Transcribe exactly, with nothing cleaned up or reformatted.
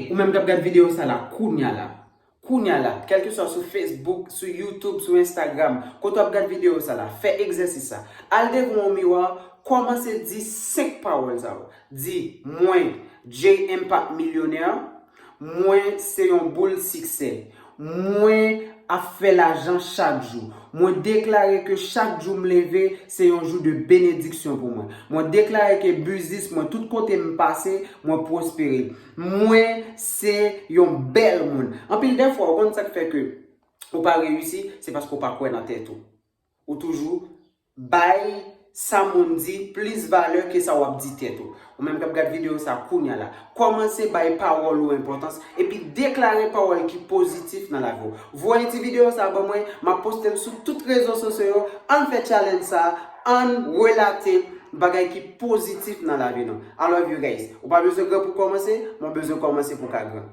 Ou menm k ap gad videyo sa la kounya la, kounya la, kèlkeswa sou Facebook, sou YouTube, sou Instagram, kote w ap gad videyo sa la, fè egzèsis sa. Al devan yon miwa, kòmanse di senk pawòl sa yo. Di, mwen, Jay Impact Milyonè, mwen se yon boul siksè. Mwen ap fè lajan chak jou. Mwen deklare ke chak jou m leve se yon jou de benediksyon pou mwen. Mwen deklare ke biznis mwen, tout kote m pase, mwen pwospere. Mwen se yon bèl moun. Anpil de fwa, ou konn sa k fè ke ou pa reyisi, se paske ou pa kwè nan tèt ou. Ou toujou bay sa moun di plis valè ke sa w ap di tèt ou. Ou menm k ap gad videyo sa kounya la, kòmanse bay pawòl ou enpòtans epi deklare pawòl ki pozitif nan lavi w. Voye ti videyo sa ban mwen, m ap poste l sou tout rezo sosyo yo. Ann fè challenge sa, ann relate bagay ki pozitif nan lavi nou. I love you guys. Ou pa bezwen gran pou kòmanse, mwen bezwen kòmanse pou ka gran.